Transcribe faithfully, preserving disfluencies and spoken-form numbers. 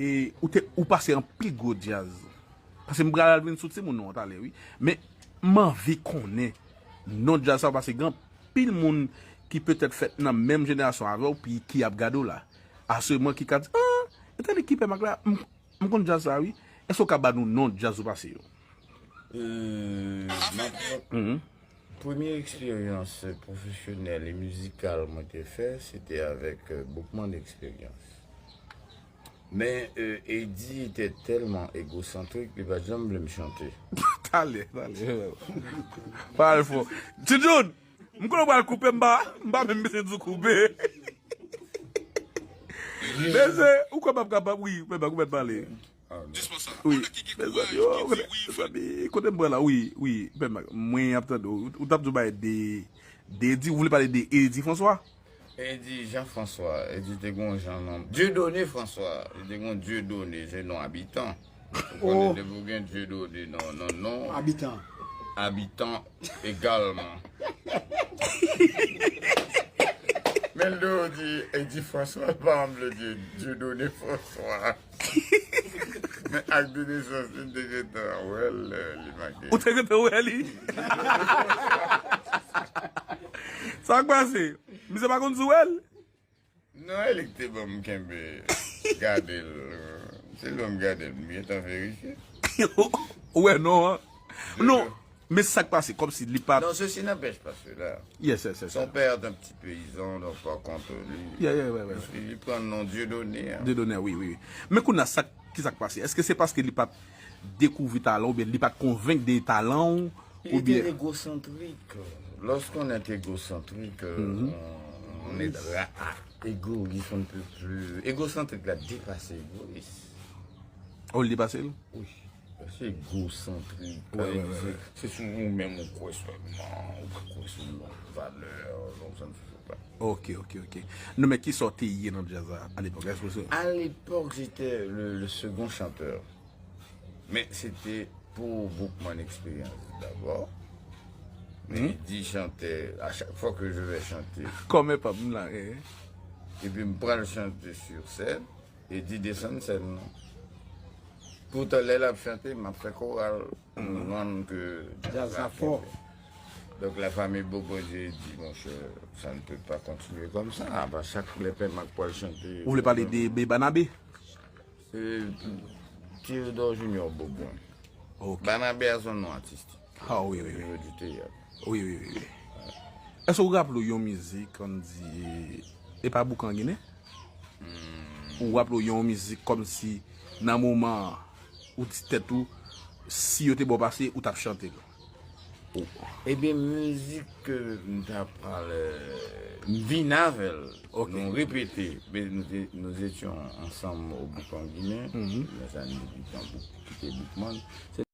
e ou te, ou pase anpil gwo djaz. Paske m pral al vin sou timoun nou an talè, wi. Men m anvi konnen non djaz sa yo, paske gen anpil moun ki petèt fèt nan menm jenerasyon avè w, pi ki ap gade w la. Aswè mwen ki ka di, ah, e tande ki Pè Mak la, m, m konn djaz sa, wi. Èske w ka ba nou non djaz ou pase yo? Euh, ma pre- Mhm. Premye eksperyans pwofesyonèl e mizikal mwen te fè, se te avèk euh, Boukman Experience. Men euh, Eddy te tèlman egosantrik, li pa t janm vle m chante. Talè, talè. Pale fò. Ti John, m konnen w pral koupe, m pa, m pa menm bezwen di w koupe. Mesye, ou kwè m ap kapab? Wi, ou mèt pale. Wi, mezanmi, oh, mezanmi, kote m pran la? Wi, wi, mwen ap tande w. Ou t ap di w bagay de, de Eddy, ou vle pale de Eddy François? Eddy Jean François, Eddy te gon jan non. Dieudonné François, li te gon Dieudonné, se non abitan. Ou konnen depi w gen Dieudonné non, non, non. Abitan. Abitan egalman. Men l do di Eddy François, pa m vle di Dieudonné François. Men ak de nesans, li te gentan wè l, li make. Ou te gentan wè li? Sa k pase? Misye pa konn sou wè l? Non, e li ki te ban m kenbe gade l. Se li ban m gade l, m gentan verifye. Ou wè non an? Non, men sa k pase, kòmsi li pa. Non, ceci n'empêche pas cela. Yes, yes, yes. Son père est un petit paysan, donc par contre, li, Yeah, yeah, ouais, ouais, li pran non Dieudonné. Hein. Dieudonné, wi, wi, wi. Men kounye a, sa, ki sa k pase? Èske se paske li pa t dekouvri talan oubyen li pa t konvenk de talan ou? Il était Oubyen égocentrique. Lorsqu'on est égocentrique, euh, on, on est ra- égoïste, on ne peut plus. Égocentrik la depase egoyis. Oh, li depase l? Wi. Se egosantrik. Wè, wè, wè, wè. Se sou ou menm ou kwè sèlman, ou pa kwè sou lòt valè, lòt sa n fè pa. Ok, ok, ok. Non, men kisa w te ye nan djaz la a lepòk? Èske w se À l'époque, j'étais le, le second chanteur. Mais c'était pour Boukman Experience d'abord. Mais il dit chanter, à chaque fois que je vais chanter, Kòmè pa m la, eh. Epi m pral chante sur scène, Eddy desann sèn nan. Poutan lè l ap chante, m ap fè koral pou m rann ke Djaz la fò. Donc la famille Bobo Dieu dit, mon cher, ça ne peut pas continuer comme ça. Apa chak lè Pè Mak pral chante. Ou vle pale de, de Banabe? Euh, Théodore Junior Bobon. Ok. Banabe a son non atistik. Ah, wi, wi, wi. Nivo di teyat. Wi, wi, wi, wi. Èske ou raple w yon mizik, ann di, e pa Boukan Ginen? Ou raple w yon mizik kòmsi nan moman an, ou di tèt ou, si yo te ba w pase, ou t ap chante l? Ebyen, mizik ke m ta pral vin avè l, Ok. Nou repete, men nou, te- nous étions ensemble au Boucan Guinéen, lè sa nou te kite Boukman.